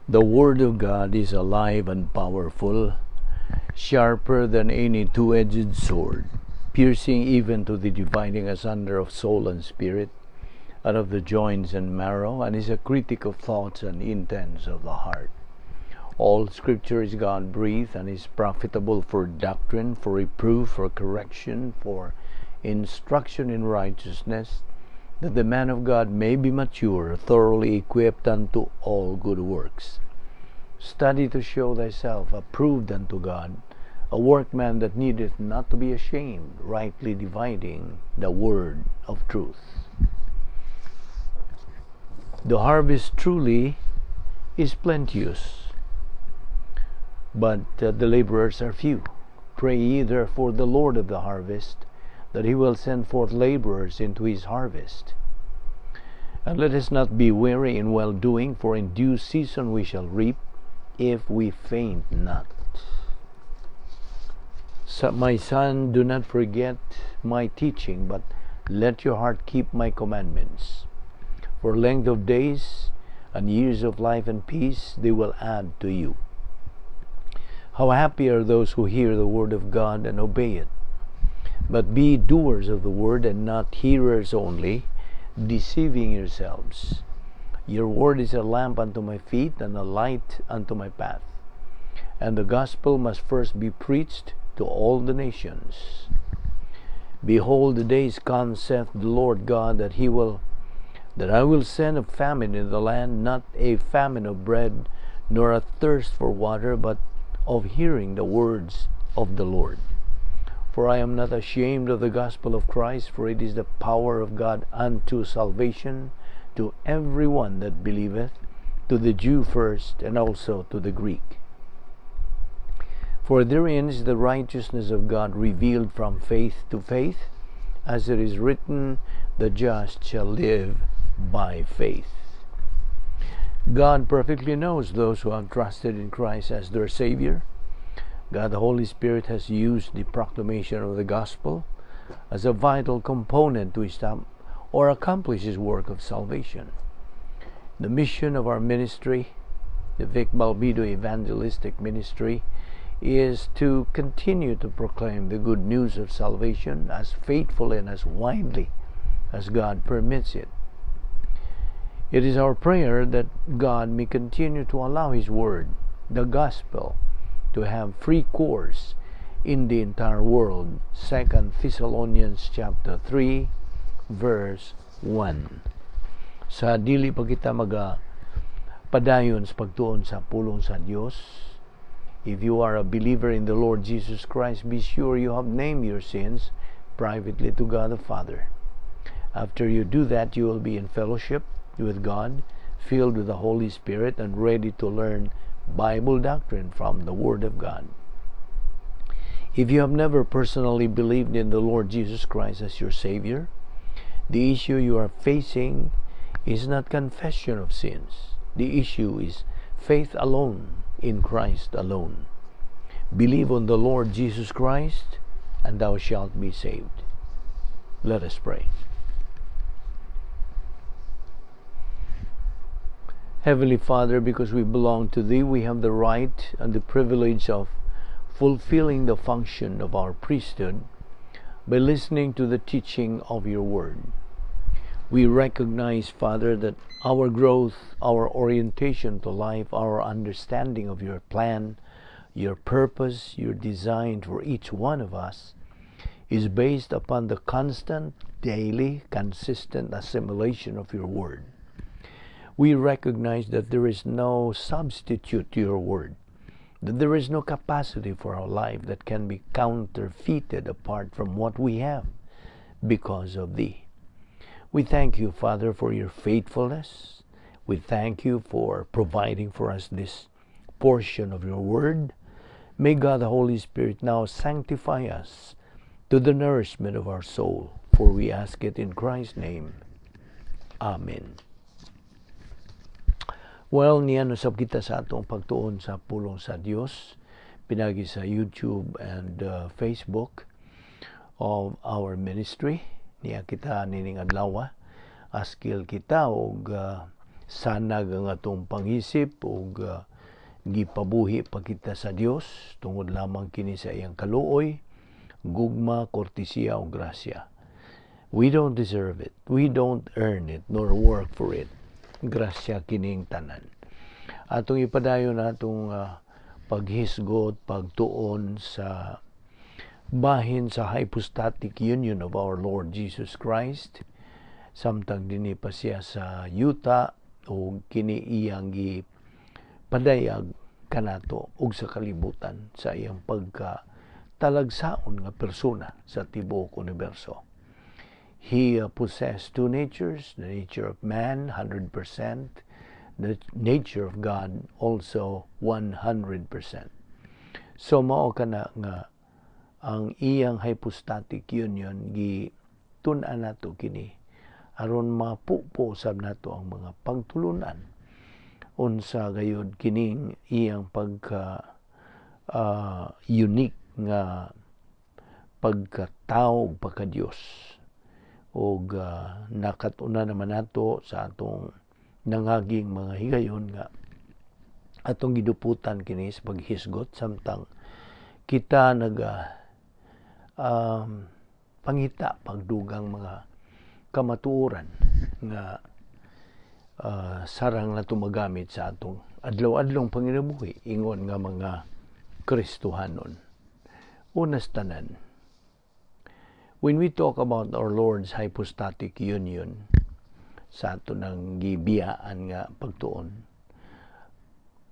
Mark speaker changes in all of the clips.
Speaker 1: The Word of God is alive and powerful, sharper than any two-edged sword, piercing even to the dividing asunder of soul and spirit, and of the joints and marrow, and is a critic of thoughts and intents of the heart. All Scripture is God-breathed and is profitable for doctrine, for reproof, for correction, for instruction in righteousness, that the man of God may be mature, thoroughly equipped unto all good works. Study to show thyself approved unto God, a workman that needeth not to be ashamed, rightly dividing the word of truth. The harvest truly is plenteous, but the laborers are few. Pray ye therefore the Lord of the harvest, that he will send forth laborers into his harvest. And let us not be weary in well-doing, for in due season we shall reap, if we faint not. So, my son, do not forget my teaching, but let your heart keep my commandments. For length of days and years of life and peace they will add to you. How happy are those who hear the word of God and obey it. But be doers of the word and not hearers only, deceiving yourselves. Your word is a lamp unto my feet and a light unto my path. And the gospel must first be preached to all the nations. Behold, the days come, saith the Lord God, that I will send a famine in the land, not a famine of bread, nor a thirst for water, but of hearing the words of the Lord. For I am not ashamed of the gospel of Christ, for it is the power of God unto salvation to every one that believeth, to the Jew first, and also to the Greek. For therein is the righteousness of God revealed from faith to faith, as it is written, the just shall live by faith. God perfectly knows those who have trusted in Christ as their Savior. God the Holy Spirit has used the proclamation of the gospel as a vital component to establish or accomplish His work of salvation. The mission of our ministry, the Vic Balbido Evangelistic Ministry, is to continue to proclaim the good news of salvation as faithfully and as widely as God permits it. It is our prayer that God may continue to allow His Word, the gospel, to have free course in the entire world. 2 Thessalonians chapter 3 verse 1. Sa dili pa kita maga padayon sa pagtuon sa pulong sa Dios, if you are a believer in the Lord Jesus Christ, be sure you have named your sins privately to God the Father. After you do that, you will be in fellowship with God, filled with the Holy Spirit, and ready to learn Bible doctrine from the Word of God. If you have never personally believed in the Lord Jesus Christ as your Savior, the issue you are facing is not confession of sins. The issue is faith alone in Christ alone. Believe on the Lord Jesus Christ, and thou shalt be saved. Let us pray. Heavenly Father, because we belong to Thee, we have the right and the privilege of fulfilling the function of our priesthood by listening to the teaching of Your Word. We recognize, Father, that our growth, our orientation to life, our understanding of Your plan, Your purpose, Your design for each one of us is based upon the constant, daily, consistent assimilation of Your Word. We recognize that there is no substitute to Your Word, that there is no capacity for our life that can be counterfeited apart from what we have because of Thee. We thank You, Father, for Your faithfulness. We thank You for providing for us this portion of Your Word. May God the Holy Spirit now sanctify us to the nourishment of our soul, for we ask it in Christ's name. Amen. Well, niya usab kita sa atong pagtuon sa pulong sa Dios pinagi sa YouTube and Facebook of our ministry. Niya kita nining adlaw, askil kita og Sanag ang atong pangisip ug gipabuhi pa kita sa Dios tungod lamang kini sa iyang kaluoy, gugma, kortesiya ug grasya. We don't deserve it. We don't earn it nor work for it. Grasya kining tanan. Atong ipadayon atong paghisgot, pagtuon sa bahin sa hypostatic union of our Lord Jesus Christ samtang dinhi pa siya sa yuta ug kini iyang gipadayag kanato ug sa kalibutan sa iyang pagka talagsaon nga persona sa tibuok universo. He possessed two natures, the nature of man, 100%, the nature of God, also 100%. So mao kana nga ang iyang hypostatic union gi tun-an nato kini aron mapupo sab nato ang mga pagtulunan unsa gayud kining iyang pagka unique nga pagkatao ug pagka-Dios. Ug nakat-unan naman nato sa atong nangaging mga higayon nga atong giduputan kini sa paghisgot samtang kita naga pangita pagdugang mga kamatuoran nga sarang nato magamit sa atong adlaw-adlong panginabuhi ingon nga mga Kristohanon. Unas tanan, when we talk about our Lord's hypostatic union sa ato nang gibiyaan nga pagtuon,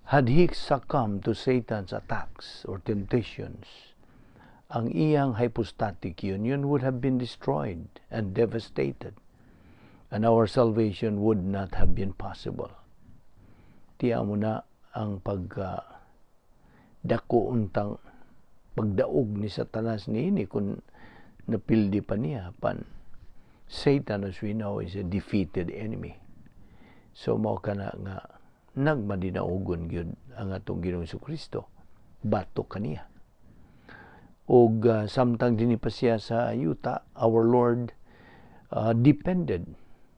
Speaker 1: had he succumbed to Satan's attacks or temptations, ang iyang hypostatic union would have been destroyed and devastated, and our salvation would not have been possible. Tiya mo na ang pagka dako untang pagdaog ni Satanas niini kung napildi pa niya pan. Satan, as we know, is a defeated enemy. So mao kana nga nagmadinaugon gyud ang atong Ginoong Kristo batok kaniya. Ug samtang dinhi pa siya sa yuta, our Lord depended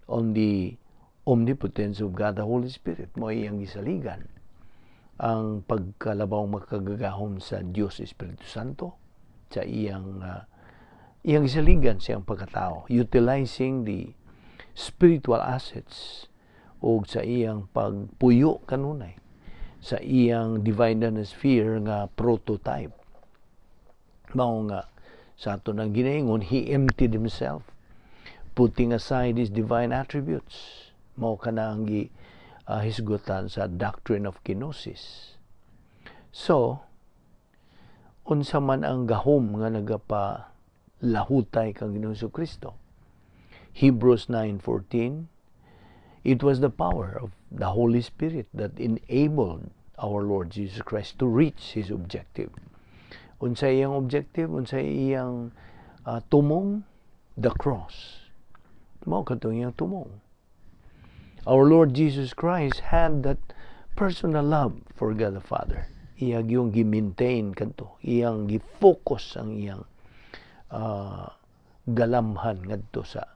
Speaker 1: on the omnipotence of God the Holy Spirit. Mao iyang gisaligan ang pagkalabaw makagagahom sa Dios Espiritu Santo sa iyang gisaligan siyang pagkatao, utilizing the spiritual assets ug sa iyang pagpuyo kanunay sa iyang divine sphere nga prototype. Mao nga sa ato nang ginaingon, he emptied himself, putting aside his divine attributes. Mao kana ang gi hisgutan sa doctrine of kenosis. So unsa man ang gahom nga nagapa lahutay kang Ginoong Kristo? Hebrews 9:14. It was the power of the Holy Spirit that enabled our Lord Jesus Christ to reach his objective. Unsa iyang objective? Unsa iyang tumong? The cross. Mao katong iyang tumong. Our Lord Jesus Christ had that personal love for God the Father. Iya yung gi-maintain kadto, iyang gi-focus ang iyang galamhan ngadto sa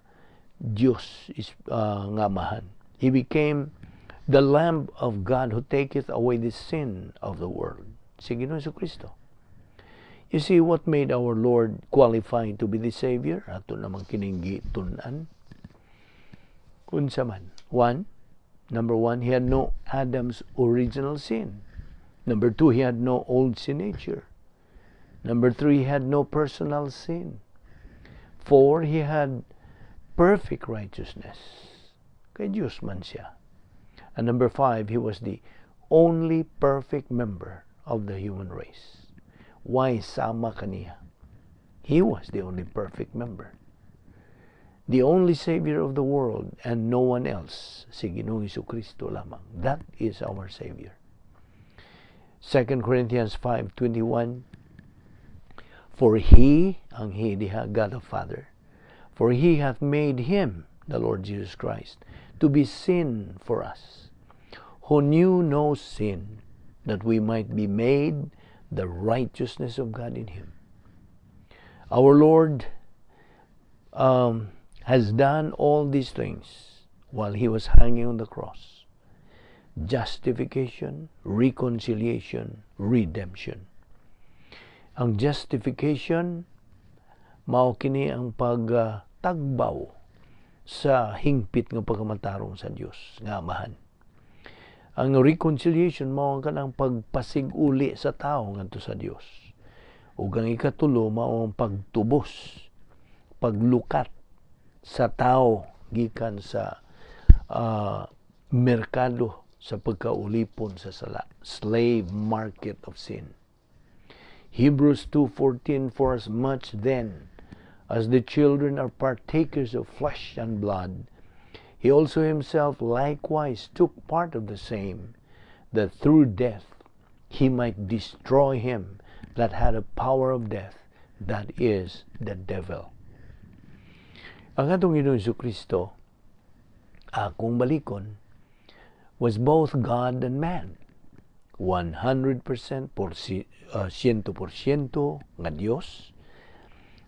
Speaker 1: Dios is nga Amahan. He became the Lamb of God who taketh away the sin of the world. Si Ginoong Kristo. You see, what made our Lord qualified to be the Savior? Ato namang kining gitun-an. Unsa man? One, number one, he had no Adam's original sin. Number two, he had no old sin nature. Number three, he had no personal sin. Four, he had perfect righteousness. Kay Diyos man siya. And number five, he was the only perfect member of the human race. Why sama kaniya? He was the only perfect member. The only Savior of the world and no one else, si Ginoong Kristo lamang. That is our Savior. 2 Corinthians 5:21. For he, ang he diha, God the Father, for he hath made him, the Lord Jesus Christ, to be sin for us, who knew no sin, that we might be made the righteousness of God in him. Our Lord has done all these things while he was hanging on the cross. Justification, reconciliation, redemption. Ang justification mao kini ang pagtagbaw sa hingpit nga pagkamatarong sa Dios nga Amahan. Ang reconciliation mao ang kanang pagpasig-uli sa tao ngadto sa Dios. Ug ang ikatulo mao ang pagtubos, paglukat sa tao gikan sa merkado sa pagkaulipon sa sala, slave market of sin. Hebrews 2:14, "For as much then as the children are partakers of flesh and blood, he also himself likewise took part of the same, that through death he might destroy him that had a power of death, that is, the devil." Ang atong Ginoong Kristo, akong balikon, was both God and man. 100% 100% nga Dios,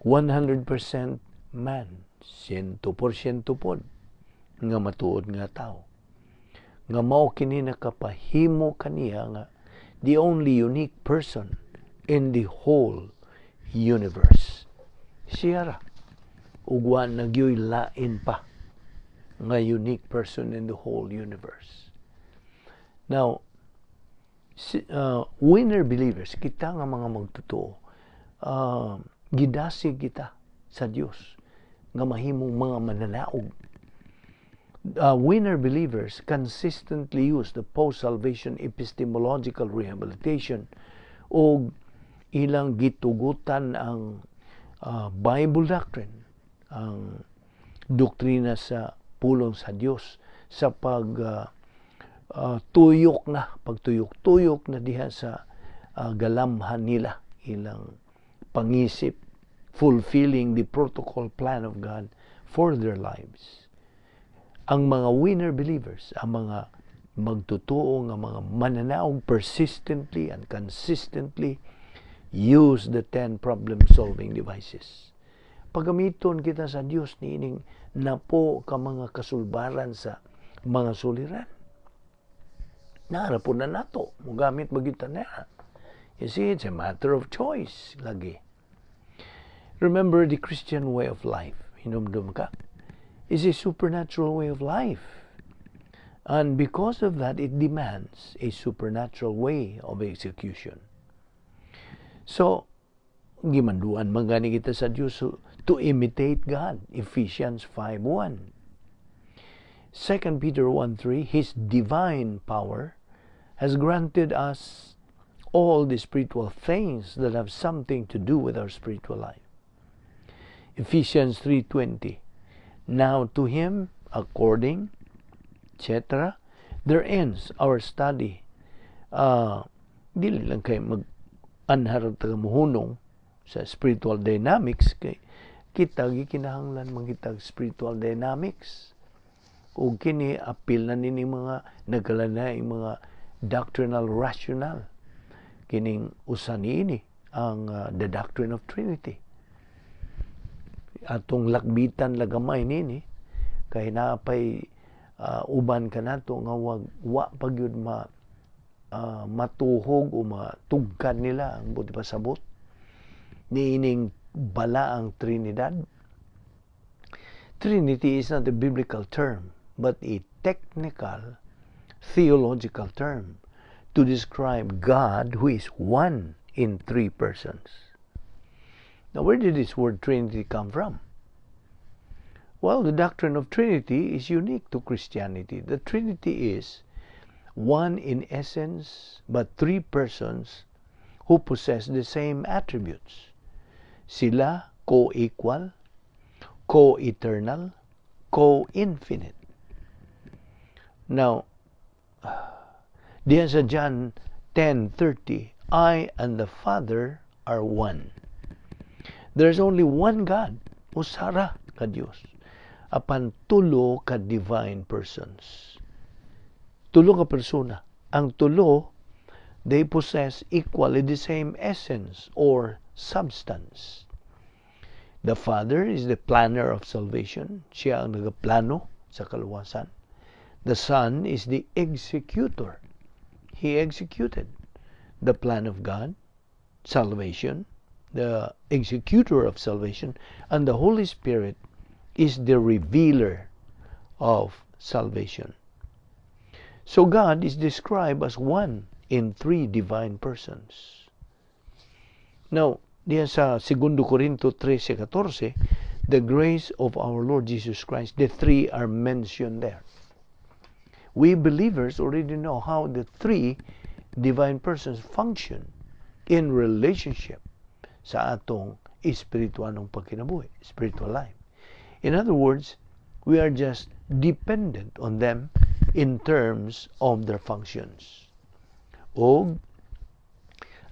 Speaker 1: 100% man, 100% pod nga matuod nga tao. Nga mao kini nakapahimo kaniya nga the only unique person in the whole universe. Siya ra. Ug wa na gyoy lain pa nga unique person in the whole universe. Now, winner believers, kita nga mga magtotoo, gidasig kita sa Dios nga mahimong mga mananaog. Winner believers consistently use the post-salvation epistemological rehabilitation o ilang gitugutan ang Bible doctrine, ang doktrina sa pulong sa Dios sa pag tuyok na, pagtuyok-tuyok na diha sa galamhan nila, ilang pangisip, fulfilling the protocol plan of God for their lives. Ang mga winner believers, ang mga magtotoo nga mga mananaog, persistently and consistently use the 10 problem-solving devices. Pagamiton kita sa Dios niining napo ka mga kasulbaran sa mga suliran. Naa po na nato, mugamit ba kita na. You see, it's a matter of choice lagi. Remember, the Christian way of life, hinumdum ka, is a supernatural way of life. And because of that, it demands a supernatural way of execution. So, gimanduan man gani kita sa Diyos to imitate God. Ephesians 5:1. 2 Peter 1:3, "His divine power has granted us all the spiritual things that have something to do with our spiritual life." Ephesians 3:20, "Now to him according," etc. There ends our study. Dili lang kay mag anhar ta muhunong sa spiritual dynamics kay kita gikinahanglan man kitag spiritual dynamics ug kini apil na nini mga nagkalanaing mga doctrinal rationale kining usa niini ang the doctrine of Trinity. Atong lakbitan lagamay nini kay naapay uban kanato nga wag wa pa gyud ma matuhog o matugkad nila ang buot pasabot niining balaang Trinidad. Trinity is not a biblical term but a technical theological term to describe God who is one in three persons. Now, where did this word Trinity come from? Well, the doctrine of Trinity is unique to Christianity. The Trinity is one in essence, but three persons who possess the same attributes. Sila co-equal, co-eternal, co-infinite. Now, diyan sa John 10:30, "I and the Father are one." There's only one God, usa ra ka Dios, apan tulo ka divine persons. Tulo ka persona. Ang tulo, they possess equally the same essence or substance. The Father is the planner of salvation. Siya ang nagaplano sa kaluwasan. The Son is the executor. He executed the plan of God, salvation, the executor of salvation, and the Holy Spirit is the revealer of salvation. So God is described as one in three divine persons. Now, diya sa 2 Corinto 13:14, the grace of our Lord Jesus Christ, the three are mentioned there. We believers already know how the three divine persons function in relationship sa atong espiritualong pagkinabuhi, spiritual life. In other words, we are just dependent on them in terms of their functions. O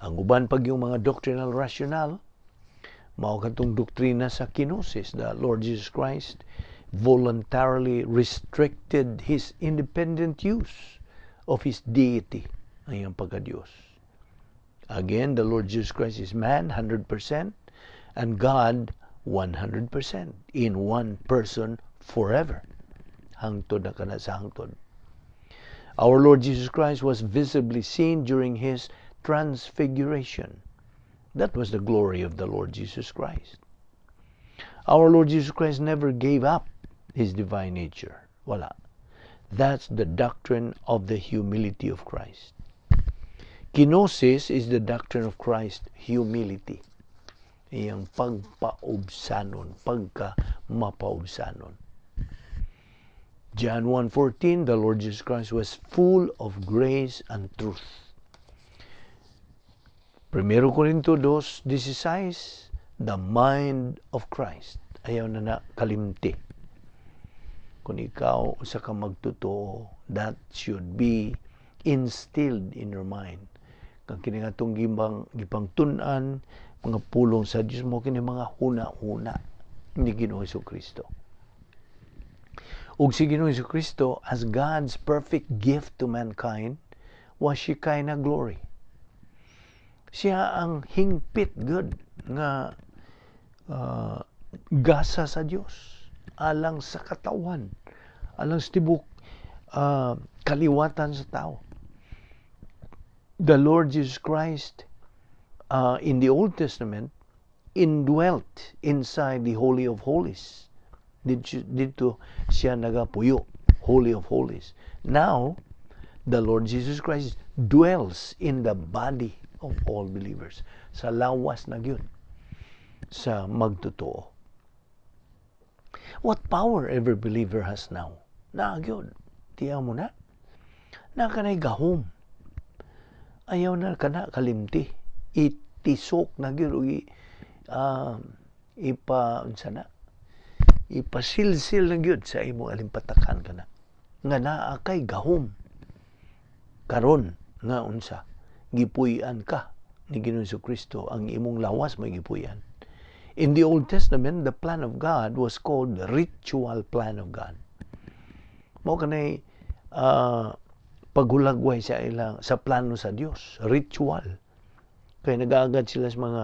Speaker 1: ang uban pag yung mga doctrinal rationale, mao katong doktrina sa kenosis, the Lord Jesus Christ voluntarily restricted his independent use of his deity, ang iyang pagka-Diyos. Again, the Lord Jesus Christ is man 100% and God 100% in one person forever. Hangtod na kana sa hangtod. Our Lord Jesus Christ was visibly seen during his transfiguration. That was the glory of the Lord Jesus Christ. Our Lord Jesus Christ never gave up his divine nature. Wala. That's the doctrine of the humility of Christ. Kenosis is the doctrine of Christ humility. Iyang pagpaubsanon, pagka mapaubsanon. John 1:14, the Lord Jesus Christ was full of grace and truth. 1 Corinto 2:16, the mind of Christ. Ayaw na na kalimti. Kung ikaw usa ka magtotoo, that should be instilled in your mind. Kang kini nga atong gibang gipangtun-an, mga pulong sa Dios mo kini mga huna-huna ni Ginoong Kristo. Ug si Ginoong Kristo as God's perfect gift to mankind was Shekinah glory. Siya ang hingpit gud nga gasa sa Dios alang sa katawan, alang sa tibok kaliwatan sa tao. The Lord Jesus Christ in the Old Testament indwelt inside the Holy of Holies. Didto siya nagapuyo, Holy of Holies. Now, the Lord Jesus Christ dwells in the body of all believers. Sa lawas na gyud sa magtotoo. What power every believer has now? Naa gyud. Tiyaw mo na. Naa kanay gahom. Ayaw na kana kalimti. Itisok na gyud og ipa unsa na, ipasilsil na gyud sa imong alimpatakan kana nga naa kay gahom karon nga unsa gipuy-an ka ni Ginoong Kristo, ang imong lawas may gipuy-an. In the Old Testament, the plan of God was called the ritual plan of God. Mao kanay paghulagway sa ilang sa plano sa Dios, ritual. Kay nagaagad sila sa mga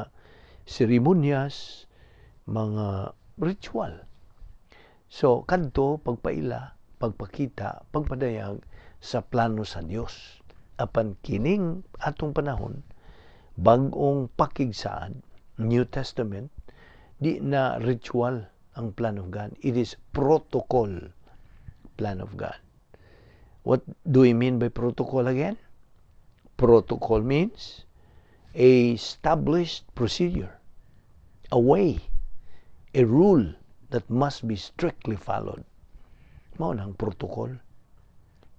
Speaker 1: seremonyas, mga ritual. So kadto pagpaila, pagpakita, pagpadayag sa plano sa Dios. Apan kining atong panahon, bag-ong pakigsaad, New Testament, di na ritual ang plan of God. It is protocol plan of God. What do we mean by protocol again? Protocol means a established procedure, a way, a rule that must be strictly followed. Mao nang protocol.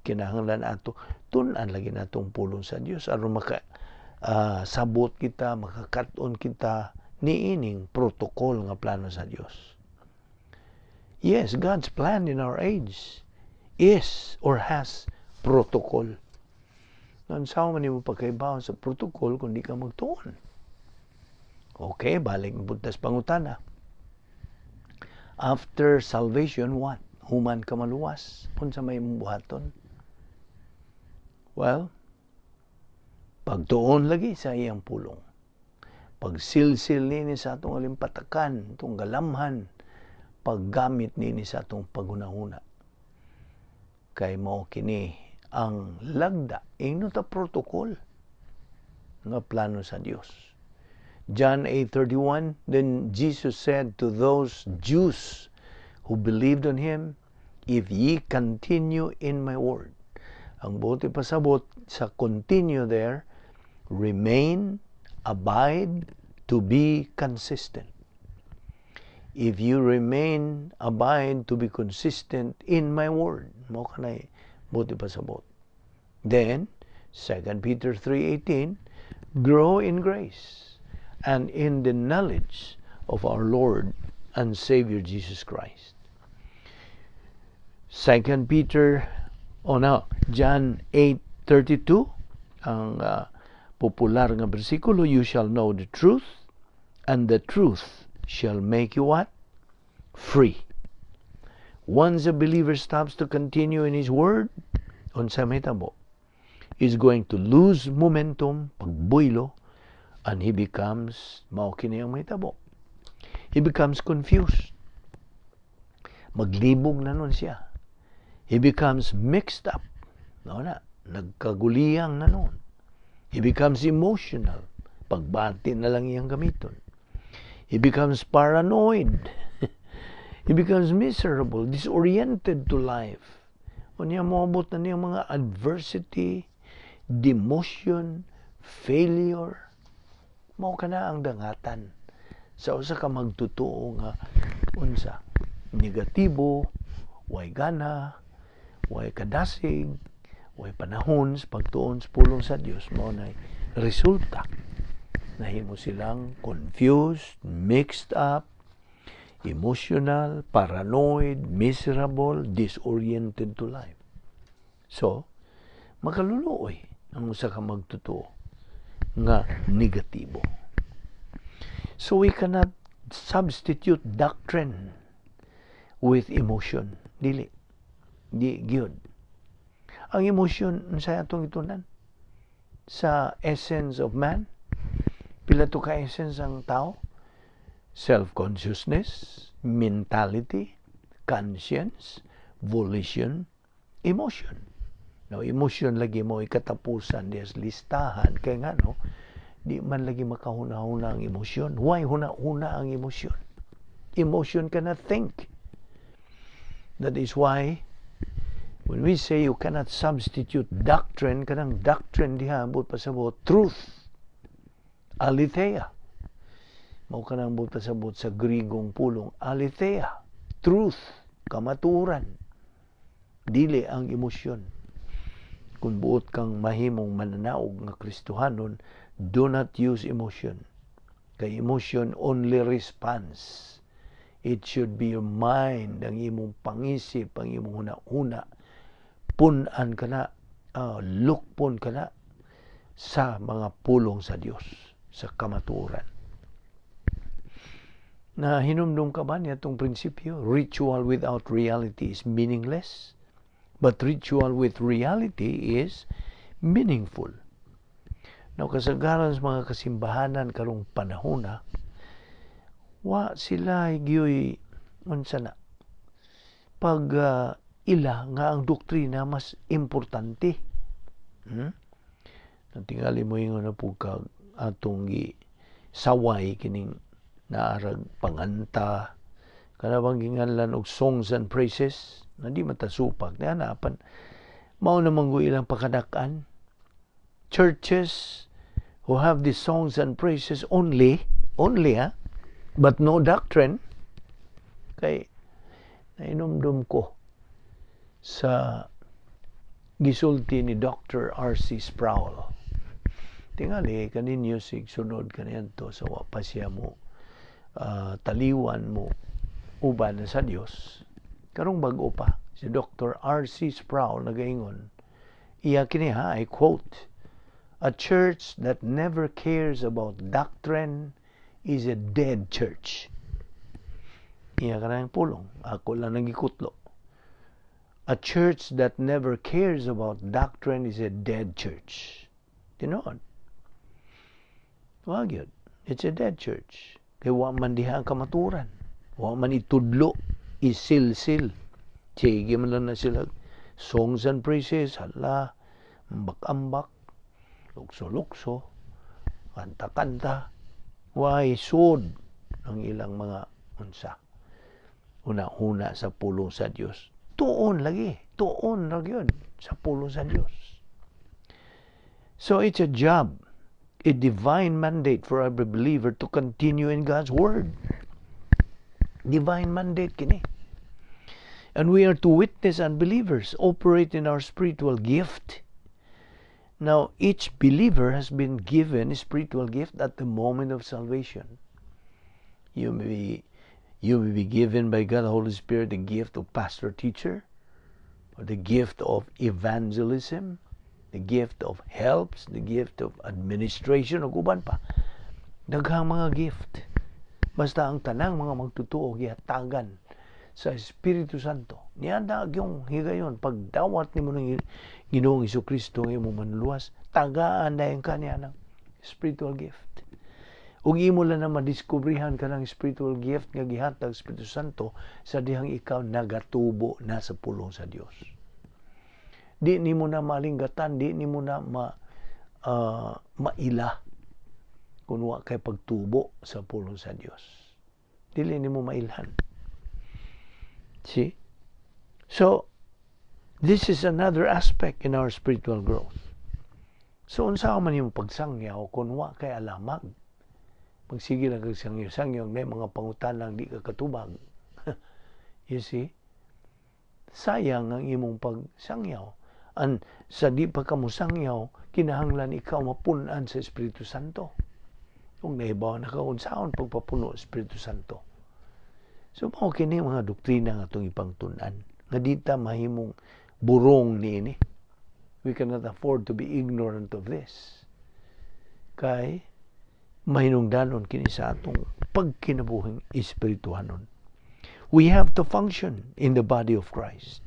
Speaker 1: Kinahanglan ato tun-an lagi natong pulong sa Dios aron maka sabot kita, makakat-on kita niining protocol nga plano sa Dios. Yes, God's plan in our age is or has protocol. Unsa man nimo pagkaibaw sa protocol kung di ka magtuon? Okay, balik buntas pangutana. After salvation, what? Human ka maluwas. Unsa may imong buhaton? Well, pagtuon lagi sa iyang pulong. Pagsilsil nini sa atong alimpatakan, atong galamhan, paggamit nini sa atong paghunahuna. Kay mao kini ang lagda, ingno ta protocol nga plano sa Dios. John 8:31. Then Jesus said to those Jews who believed on him, "If ye continue in my word." Ang buot ipasabot sa "continue" there, remain, abide, to be consistent. "If you remain, abide, to be consistent in my word." Mao kanay buot ipasabot. Then, 2 Peter 3:18, "Grow in grace and in the knowledge of our Lord and Savior Jesus Christ." 2 Peter, oh no, John 8:32, ang popular nga bersikulo, "You shall know the truth, and the truth shall make you" what? "Free." Once a believer stops to continue in his word, unsa mahitabo? Is going to lose momentum, pagbuylo, and he becomes, mao kini ang mahitabo. He becomes confused. Maglibog na nun siya. He becomes mixed up. No na, nagkaguliyang na nun. He becomes emotional. Pagbati na lang iyang gamiton. He becomes paranoid. He becomes miserable, disoriented to life. Unya moabot na niyang mga adversity, demotion, failure. Mao kana ang dangatan sa usa ka magtotoo nga unsa, negatibo, way gana, way kadasig, way panahon sa pagtuon sa pulong sa Dios. Mao nay resulta, nahimo silang confused, mixed up, emotional, paranoid, miserable, disoriented to life. So makaluluoy ang usa ka magtotoo nga negatibo. So we cannot substitute doctrine with emotion. Dili. Di gyud. Ang emotion, unsay atong gitunan? Sa essence of man? Pila to ka essence ang tao? Self-consciousness, mentality, conscience, volition, emotion. Now, emotion lagi mo ikatapusan diya listahan kay nga no, di man lagi makahuna-huna ang emosyon. Why huna-huna ang emosyon? Emotion cannot think. That is why when we say you cannot substitute doctrine, kanang doctrine diha buot pasabot truth. Aletheia. Mao kanang buot pasabot sa Grigong pulong aletheia, truth, kamaturan. Dili ang emosyon. Kung buot kang mahimong mananaog nga Kristohanon, do not use emotion. Kay emotion only response. It should be your mind, ang imong pangisip, ang imong huna-huna. Pun-an ka na, lukpon ka na sa mga pulong sa Dios, sa kamatuoran. Na hinumdum ka ba niya itong prinsipyo? Ritual without reality is meaningless. But ritual with reality is meaningful. Now, kasagaran sa mga kasimbahanan karong panahon na, wa sila gyoy unsa na pag ila nga ang doktrina mas importante. Tingali mo ingon na pug kag atong gi saway kining naarag panganta kana bang ginganlan og songs and praises na di matasupak na apan mao naman go ilang pakadak-an. Churches who have the songs and praises only, only ha, but no doctrine. Kay nainumdum ko sa gisulti ni Dr. R.C. Sproul. Tingali kaninyo sig sunod kaniadto sa wa pa siya mo taliwan mo uban na sa Dios. Karong bag-o pa si Dr. R.C. Sproul nagaingon. Iya kini ha, I quote, "A church that never cares about doctrine is a dead church." Iya kanang pulong. Ako lang nagikutlo. "A church that never cares about doctrine is a dead church." Tinuod. Wa gyud. It's a dead church. Kay wa man diha ang kamaturan. Wa man itudlo, isilsil. Sige man lang na sila. Songs and praises, hala, ambak-ambak, lukso-lukso, kanta-kanta, way sud ang ilang mga unsa. Una-una sa pulong sa Dios. Tuon lagi, tuon ra gyud sa pulong sa Dios. So it's a job, a divine mandate for every believer to continue in God's Word. Divine mandate kini. And we are to witness unbelievers, operate in our spiritual gift. Now, each believer has been given a spiritual gift at the moment of salvation. You may be given by God the Holy Spirit the gift of pastor teacher, or the gift of evangelism, the gift of helps, the gift of administration, ug uban pa. Daghang mga gift. Basta ang tanang mga magtutuo gihatagan sa Espiritu Santo. Niya na yung higayon pagdawat nimo ng Ginoong Kristo nga imong manluluwas, tagaan dayon ka niya ng spiritual gift. Ug imo lang na madiskubrihan ka ng spiritual gift nga gihatag Espiritu Santo sa dihang ikaw nagatubo na sa pulong sa Dios. Di nimo na malinggatan, di nimo na maila kung wa kay pagtubo sa pulong sa Dios. Dili nimo mailhan. See? So, this is another aspect in our spiritual growth. So, unsa man yung pagsangyaw kung wa kay alamag? Magsige lang kag sangyaw-sangyaw, may mga pangutanang di ka katubag. You see? Sayang ang imong pagsangyaw. An sa di pa ka mosangyaw, kinahanglan ikaw mapunan sa Espiritu Santo. Kung nahibaw na ka unsaon pagpapuno sa Espiritu Santo. So mao kini mga doktrina nga atong ipangtun-an nga di ta mahimong burong niini. We cannot afford to be ignorant of this. Kay mahinungdanon kini sa atong pagkinabuhing espirituhanon. We have to function in the body of Christ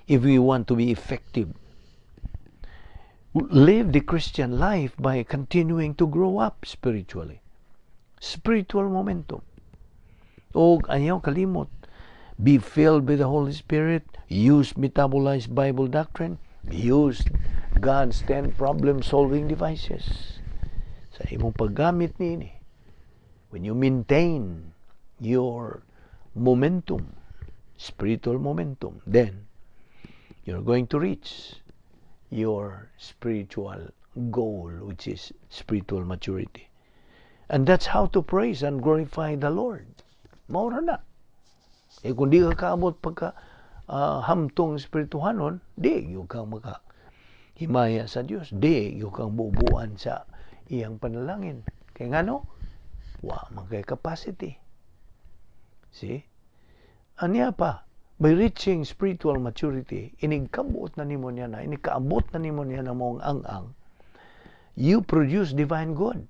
Speaker 1: if we want to be effective. Live the Christian life by continuing to grow up spiritually. Spiritual momentum. O ayaw kalimot, be filled with the Holy Spirit, use metabolized Bible doctrine, use God's 10 problem-solving devices. Sa imong paggamit niini, when you maintain your momentum, spiritual momentum, then you're going to reach your spiritual goal, which is spiritual maturity. And that's how to praise and glorify the Lord. Mao ra na. Eh kung di ka kaabot pagka hamtong espirituhanon, di gyud kang maka himaya sa Dios, di gyud kang bubuan sa iyang panalangin. Kay ngano? Wa man kay capacity. See? Anya pa, by reaching spiritual maturity, inig kabuot na nimo niya na, inig kaabot na nimo niya na mong ang-ang, you produce divine good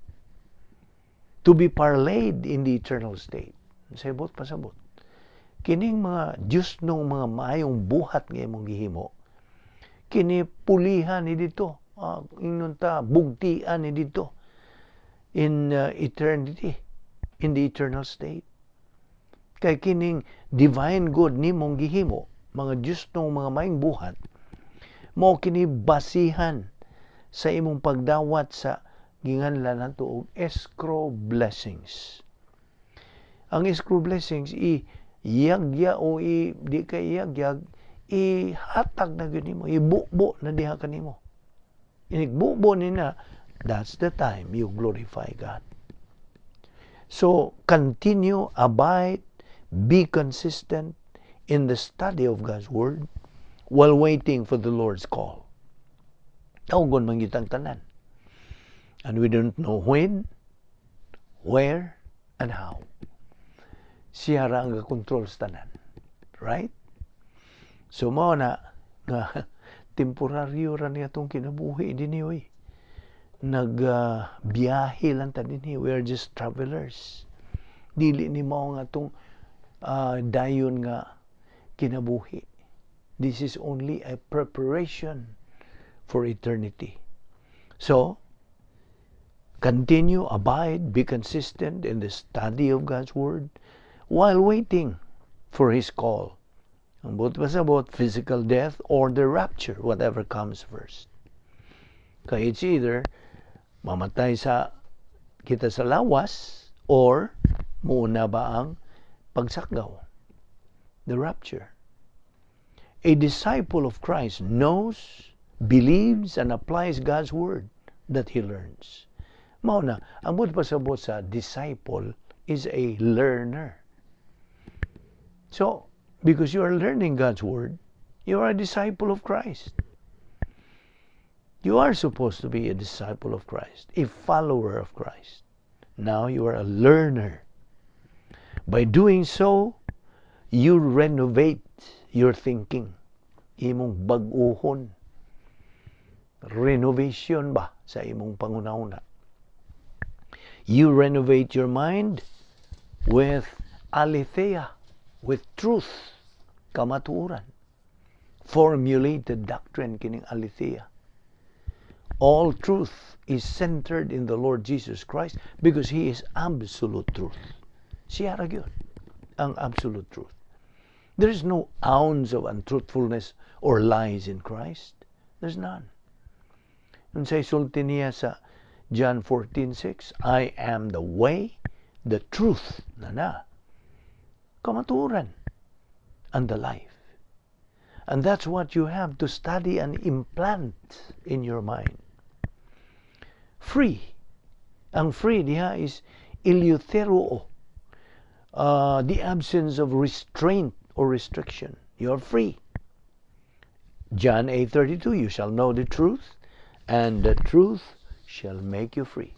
Speaker 1: to be parlayed in the eternal state. Sa ibot pasabot. Kining mga Diyos nung mga maayong buhat nga imong gihimo, kini pulihan ni dito. Ingnon ta, bugtian ni dito in eternity, in the eternal state. Kay kining divine good nimong gihimo, mga Diyos nung mga maayong buhat, mao kini basihan sa imong pagdawat sa ginganlan nato og escrow blessings. Ang escrow blessings i yagya o i di kay iyagyag, ihatag na gyud nimo, ibubo na diha kanimo. Inigbubo ni na, that's the time you glorify God. So continue, abide, be consistent in the study of God's Word while waiting for the Lord's call. Tawgon man gyud ang tanan. And we don't know when, where, and how. Siya ra ang control sa tanan. Right? So mao na nga temporaryo ra niya atong kinabuhi dinhi oy. Nag biyahe lang ta dinhi. We are just travelers. Dili ni mao nga atong dayon nga kinabuhi. This is only a preparation for eternity. So, continue, abide, be consistent in the study of God's Word while waiting for His call. Ang buot pasabot, physical death or the rapture, whatever comes first. Kay it's either mamatay sa kita sa lawas or muuna ba ang pagsakgaw? The rapture. A disciple of Christ knows, believes, and applies God's word that he learns. Mao na, ang buot pasabot sa disciple is a learner. So, because you are learning God's word, you are a disciple of Christ. You are supposed to be a disciple of Christ, a follower of Christ. Now you are a learner. By doing so, you renovate your thinking. Imong bag-uhon. Renovation ba sa imong panghunahuna? You renovate your mind with aletheia, with truth, kamatuoran. Formulated doctrine kining aletheia. All truth is centered in the Lord Jesus Christ because He is absolute truth. Siya ra gyud ang absolute truth. There is no ounce of untruthfulness or lies in Christ. There's none. Unsay sulti niya sa John 14:6, "I am the way, the truth," na na, kamatuoran, "and the life." And that's what you have to study and implant in your mind. Free. Ang free diha is eleuthero, the absence of restraint or restriction. You're free. John 8:32, "You shall know the truth, and the truth shall make you free."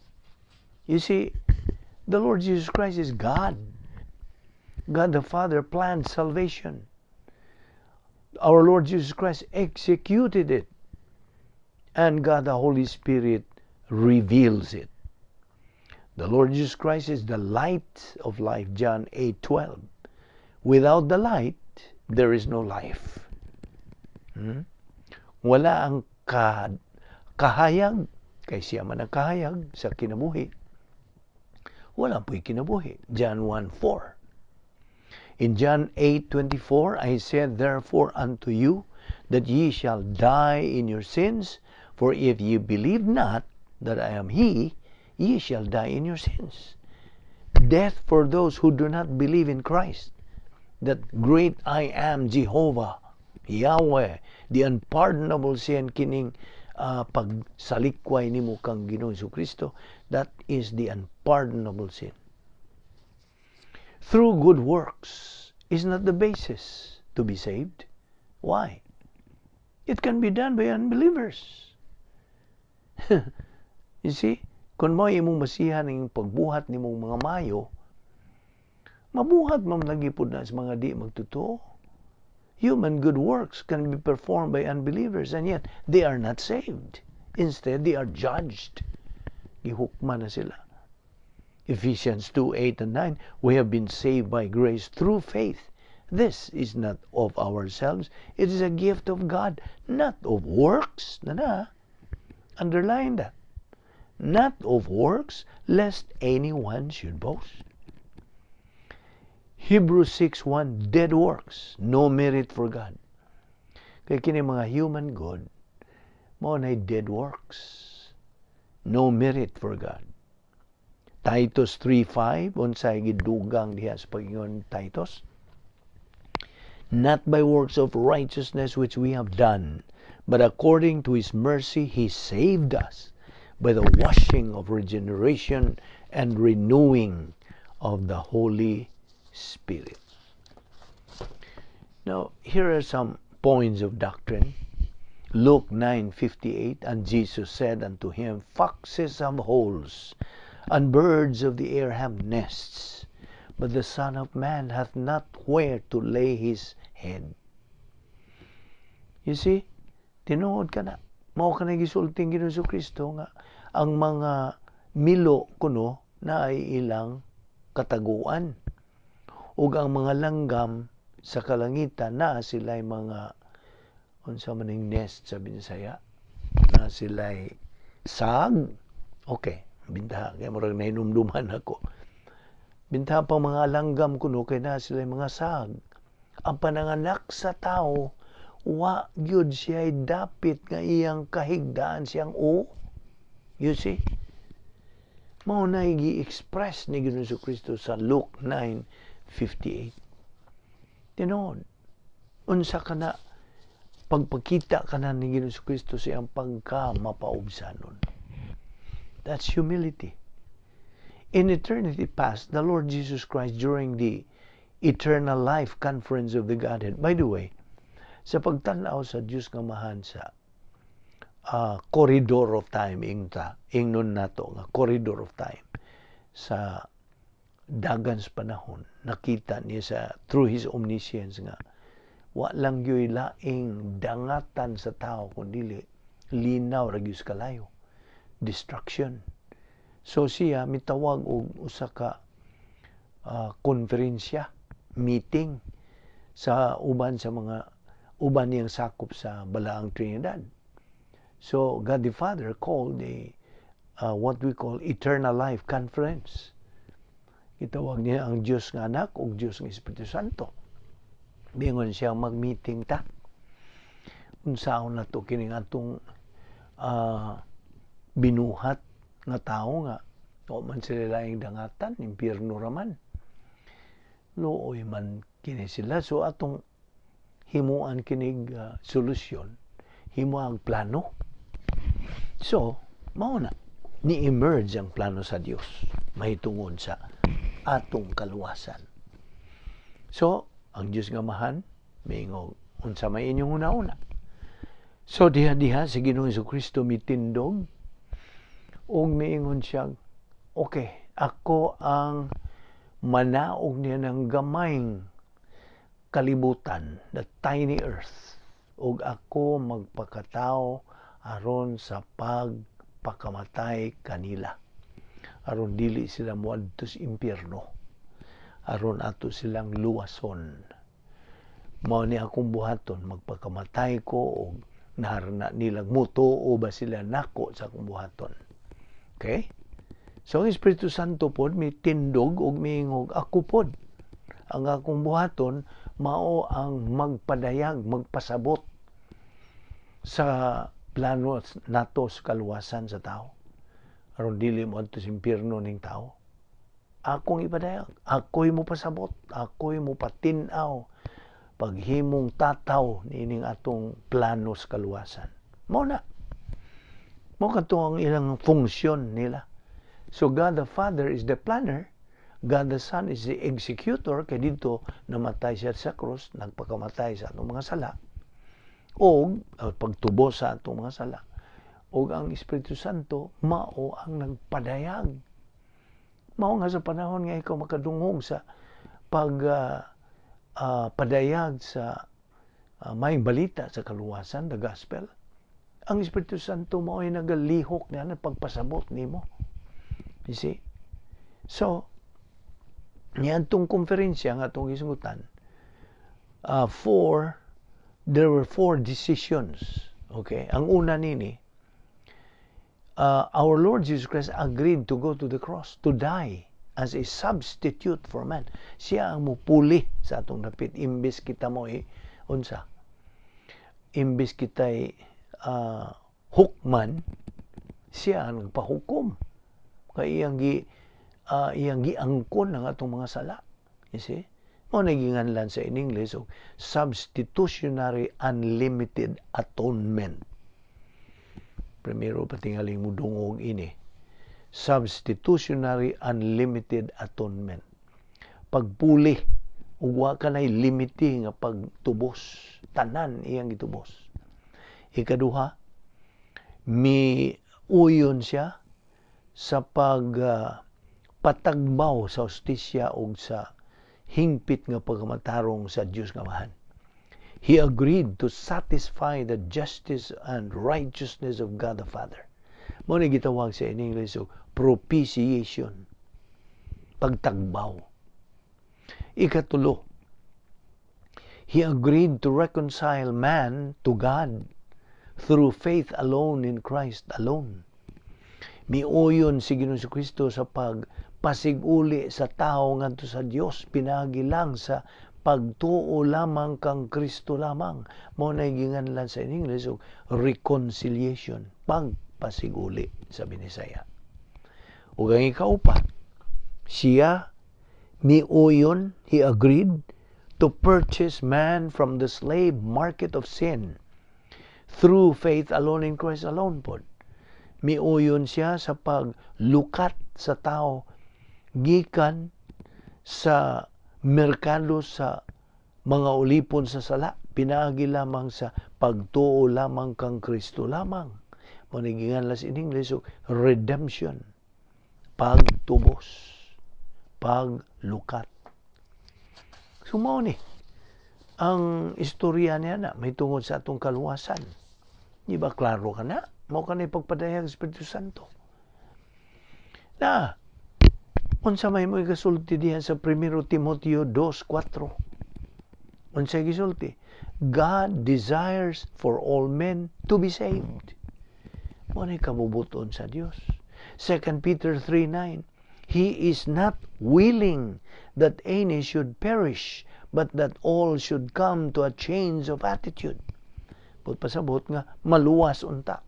Speaker 1: You see, the Lord Jesus Christ is God. God the Father planned salvation. Our Lord Jesus Christ executed it. And God the Holy Spirit reveals it. The Lord Jesus Christ is the light of life, John 8:12. Without the light, there is no life. Wala ang kahayag, kay siya man ang kahayag sa kinabuhi. Wala po'y kinabuhi. John 1:4. In John 8:24, "I said therefore unto you that ye shall die in your sins, for if ye believe not that I am He, ye shall die in your sins." Death for those who do not believe in Christ. That great I Am, Jehovah, Yahweh, the unpardonable sin kining pagsalikway nimo kang Ginoong Kristo, that is the unpardonable sin. Through good works is not the basis to be saved. Why? It can be done by unbelievers. You see, kung mo imong basihan ang pagbuhat nimong mga mayo, mabuhat man lagi pud na sa mga di magtotoo. Human good works can be performed by unbelievers, and yet they are not saved. Instead, they are judged. Gihukman na sila. Ephesians 2:8 and 9, "We have been saved by grace through faith. This is not of ourselves, it is a gift of God, not of works." Na na. Underline that. "Not of works, lest anyone should boast." Hebrews 6:1, dead works, no merit for God. Kay kini mga human good, mao na dead works. No merit for God. Titus 3:5, unsay gidugang diha sa pag-ingon Titus? "Not by works of righteousness which we have done, but according to His mercy He saved us by the washing of regeneration and renewing of the Holy Spirit." Now, here are some points of doctrine. Luke 9:58, "And Jesus said unto him, Foxes have holes, and birds of the air have nests, but the Son of Man hath not where to lay his head." You see, tinuod kana. Mao kanang gisulting Ginoong Kristo nga ang mga milo kuno naay ilang kataguan. Ug ang mga langgam sa kalangitan naa sila'y mga, unsa man ning nest sa Binsaya, naa sila'y sag. Okay, bintaha kay murag nahinumduman ako. Bintaha pang mga langgam kuno kay naa sila'y mga sag. Ang pananganak sa tao, wa gyud siya dapit nga iyang kahigdaan siyang o. You see? Mao na gi-express ni Ginoong Kristo sa Luke 9:58. Tinuod, unsa ka na pagpakita ka na ni Ginoong Kristo sa iyang pagka mapaubsanon. That's humility. In eternity past, the Lord Jesus Christ, during the Eternal Life Conference of the Godhead. By the way, sa pagtanaw sa Diyos nga Amahan sa corridor of time, ingta ingnon nato nga corridor of time, sa dagan sa panahon, nakita niya sa through His omniscience nga wa lang gyud laing dangatan sa tao kun dili linaw ra gyud sa kalayo, destruction. So siya mitawag og usa ka konferensya, meeting sa uban sa mga uban niyang sakop sa Balaang Trinidad. So God the Father called a what we call Eternal Life Conference. Gitawag niya ang Diyos nga Anak ug Diyos nga Espiritu Santo. Bingon siya, "Mag-meeting ta. Unsaon na to kining atong binuhat nga tao nga wa man sila laing dangatan, impyerno raman. Luoy man kini sila. So atong himuan kinig solusyon, himuang plano." So, mao na ni-emerge ang plano sa Dios mahitungod sa atong kaluwasan. So, ang Dios nga Amahan miingog, "Unsa may inyong una-una?" So diha-diha si Ginoong Kristo mitindog ug miingon siya, "Okay, ako ang manaog niya ng gamayng kalibutan, the tiny earth, ug ako magpakatao aron sa pagpakamatay kanila, aron dili sila moadto sa impyerno, aron ato silang luwason. Mao ni akong buhaton, magpakamatay ko og naharna nilang mutuo ba sila nako sa akong buhaton." Okay? So ang Espiritu Santo pod mi tindog og miingog, "Ako pod, ang akong buhaton mao ang magpadayag, magpasabot sa plano nato sa kaluwasan sa tao. Aron dili mo adto sa impyerno ning tao. Akong ipadayag, ako'y mo pasabot, ako'y mo patin-aw paghimong tataw niining atong plano sa kaluwasan." Mao na. Mao kadto ang ilang funksyon nila. So God the Father is the planner, God the Son is the executor, kay didto namatay siya sa cross, nagpakamatay sa atong mga sala, o pagtubos sa atong mga sala. O ang Espiritu Santo mao ang nagpadayag. Mao nga sa panahon nga ikaw makadungog sa pag padayag sa maayong balita sa kaluwasan, the gospel, ang Espiritu Santo mao ay nagalihok niya na pagpasabot nimo. You see? So, niadtong konferensya nga atong gisgutan, four, there were four decisions. Okay? Ang una nini, our Lord Jesus Christ agreed to go to the cross, to die as a substitute for man. Siya ang mupuli sa atong dapit imbes kita mo unsa, imbes kita hukman, siya ang nagpahukom kay iyang giangkon ang atong mga sala. You see? Mao na ginganlan sa in English og substitutionary unlimited atonement. Primero patingaling mo dungog ini. Substitutionary unlimited atonement. Pagpuli ug wa ka nay limite nga pagtubos, tanan iyang gitubos. Ikaduha, mi uyon siya sa pag patagbaw sa hustisya ug sa hingpit nga pagkamatarong sa Dios nga Amahan. He agreed to satisfy the justice and righteousness of God the Father. Mao ni gitawag sa in English og propitiation. Pagtagbaw. Ikatulo, he agreed to reconcile man to God through faith alone in Christ alone. Miuyon si Ginoong Kristo sa pagpasiguli sa tao ngadto sa Dios pinaagi lang sa Pagtuo lamang kang Kristo lamang. Mao na ginganlan sa English og reconciliation, pagpasiguli sa Binisaya. Ug ang ikaupat, siya miuyon, he agreed to purchase man from the slave market of sin through faith alone in Christ alone pod. Miuyon siya sa paglukat sa tao gikan sa merkado sa mga ulipon sa sala, pinaagi lamang sa pagtuo lamang kang Kristo lamang. Mao sa English so, redemption, pagtubos, paglukat. So mao ni ang istorya niya na may tungod sa atong kaluwasan. Di ba klaro ka na? Mao ka na pagpadayag sa Espiritu Santo. Na, unsa may mo ikasulti diha sa 1 Timoteo 2:4? Unsa gisulti? God desires for all men to be saved. Mao ni kabubuton sa Dios. 2 Peter 3:9. He is not willing that any should perish, but that all should come to a change of attitude. But pasabot nga maluwas unta.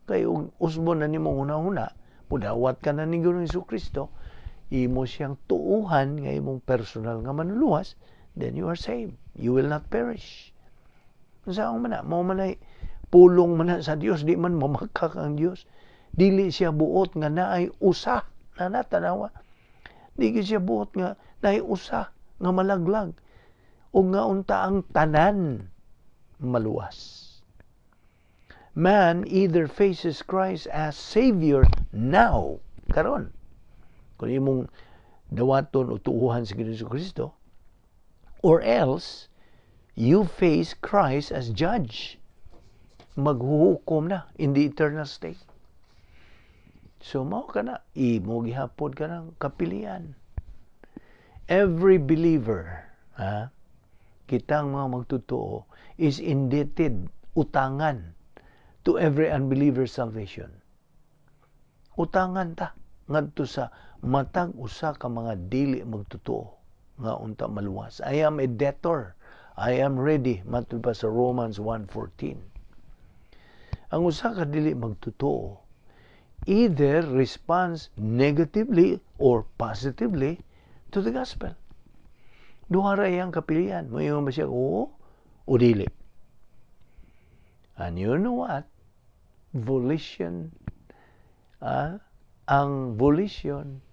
Speaker 1: Kay usbon na nimo una-una, mudawat ka na ni Ginoong Kristo, imo siyang tuuhan nga imong personal nga manuluwas, then you are saved. You will not perish. Unsa ang man, mao man ay pulong man sa Dios, di man mamakak ang Dios. Dili siya buot nga naay usa na natanawa. Di siya buot nga naay usa nga malaglag o nga unta ang tanan maluwas. Man either faces Christ as Savior now, karon, kung imong dawaton o tuuhan sa Ginoong Kristo, or else you face Christ as judge. Maghuhukom na in the eternal state. So mao ka na, imo gihapon ka ng kapilian. Every believer, ha, kitang mga magtotoo, is indebted, utangan, to every unbeliever's salvation. Utangan ta ngadto sa matag usa ka mga dili magtotoo nga unta maluwas. I am a debtor. I am ready. Matud pa sa Romans 1:14. Ang usa ka dili magtotoo either responds negatively or positively to the gospel. Duha ra iyang kapilian. Moingon ba siya oo o dili? And you know what? Volition, ang volition,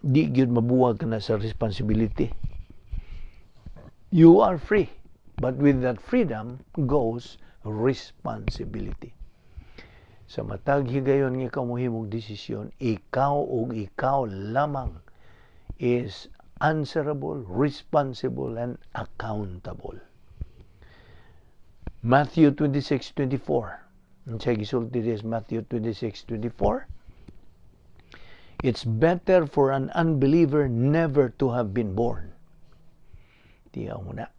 Speaker 1: di gyud mabuwag ka na sa responsibility. You are free, but with that freedom goes responsibility. Sa matag higayon nga ikaw mohimog desisyon, ikaw ug ikaw lamang is answerable, responsible, and accountable. Matthew 26:24. Unsay gisulti this Matthew 26:24? It's better for an unbeliever never to have been born. Tiyaw mo na.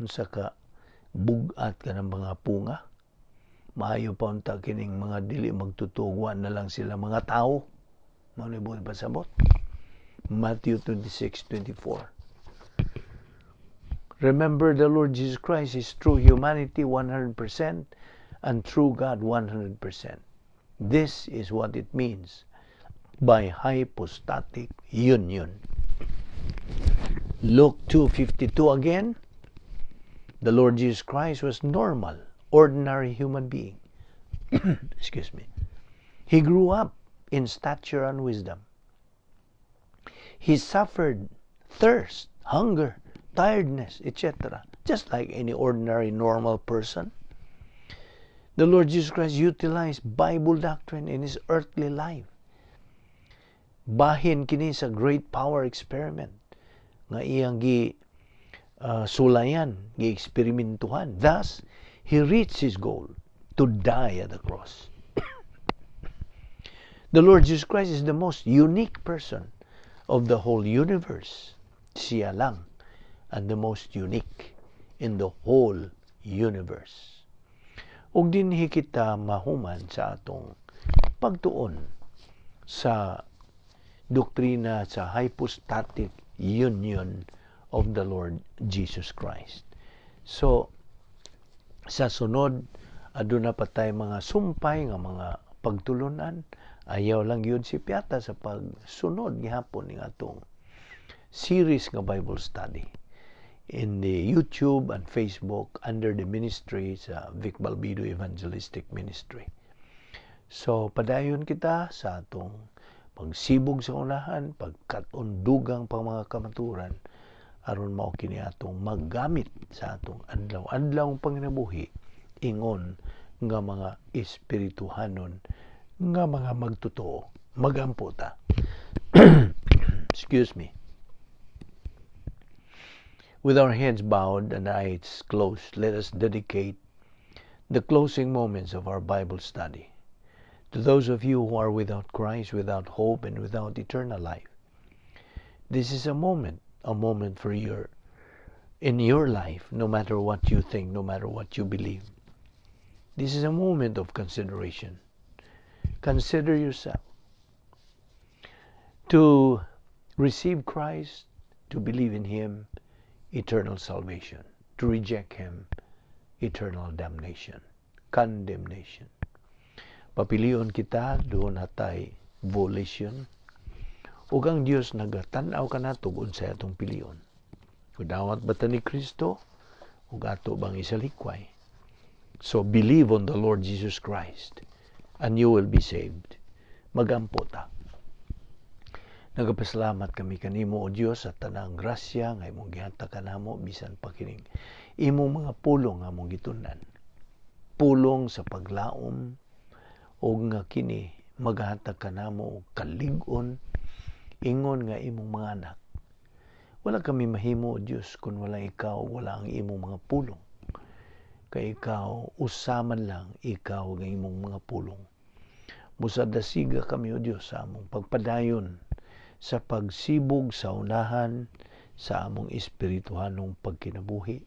Speaker 1: Unsa ka bugat ka ng mga punga. Maayo pa unta kining mga dili magtotoo na lang sila mga tao. Mao ni buot pasabot. Matthew 26:24. Remember, the Lord Jesus Christ is true humanity 100% and true God 100%. This is what it means by hypostatic union. Luke 2:52 again. The Lord Jesus Christ was normal, ordinary human being. Excuse me. He grew up in stature and wisdom. He suffered thirst, hunger, tiredness, etc., just like any ordinary normal person. The Lord Jesus Christ utilized Bible doctrine in his earthly life. Bahin kini sa great power experiment nga iyang gi sulayan, gi eksperimentuhan. Thus, he reached his goal to die at the cross. The Lord Jesus Christ is the most unique person of the whole universe. Siya lang and the most unique in the whole universe. Ug dinhi kita mahuman sa atong pagtuon sa doktrina sa hypostatic union of the Lord Jesus Christ. So, sa sunod, aduna pa tay mga sumpay nga mga pagtulunan. Ayaw lang gyud sipyata sa pagsunod gihapon ning atong series nga Bible study in the YouTube and Facebook under the ministry sa Vic Balbido Evangelistic Ministry. So, padayon kita sa atong pagsibog sa unahan, pagkat-on dugang pang mga kamaturan, aron mao kini atong maggamit sa atong adlaw-adlaw panginabuhi ingon nga mga espirituhanon nga mga magtotoo. Magampo ta. Excuse me. With our heads bowed and eyes closed, let us dedicate the closing moments of our Bible study to those of you who are without Christ, without hope, and without eternal life. This is a moment for your in your life, no matter what you think, no matter what you believe. This is a moment of consideration. Consider yourself to receive Christ, to believe in Him, eternal salvation. To reject Him, eternal damnation, condemnation. Papilion kita, duna tay volition. Ug ang Dios nagatan-aw kanato unsay atong pilion. Kudawat ba ta ni Kristo ug ato bang isalikway? So believe on the Lord Jesus Christ and you will be saved. Magampo ta. Nagapasalamat kami kanimo, O Dios, sa tanang grasya nga imong gihatag kanamo bisan pa kining imong mga pulong nga among gitun-an. Pulong sa paglaom ug nga kini maghatag kanamo og kalig-on ingon nga imong mga anak. Wala kami mahimo, O Dios, kung wala ikaw, wala ang imong mga pulong. Kay ikaw, usa man lang ikaw nga imong mga pulong. Busa dasiga kami, O Dios, sa among pagpadayon sa pagsibog sa unahan sa among espirituhanong pagkinabuhi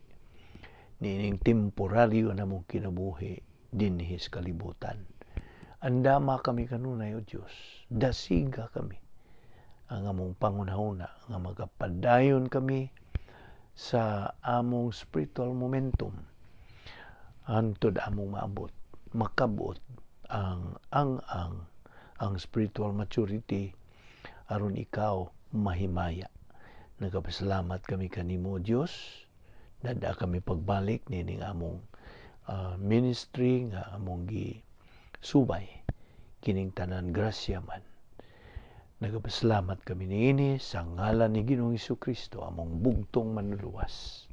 Speaker 1: niining temporaryo namong kinabuhi dinhi sa kalibutan. Andama kami kanunay, O Dios. Dasiga kami ang among pangunahuna nga magapadayon kami sa among spiritual momentum hantod among maabot, makabot ang spiritual maturity aron ikaw mahimaya. Nagapasalamat kami kanimo, Dios. Dada kami pagbalik nining among ministry nga among gi subay kining tanan grasya man. Nagapasalamat kami niini sa ngalan ni Ginoong Kristo, among bugtong Manluluwas.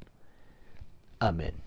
Speaker 1: Amen.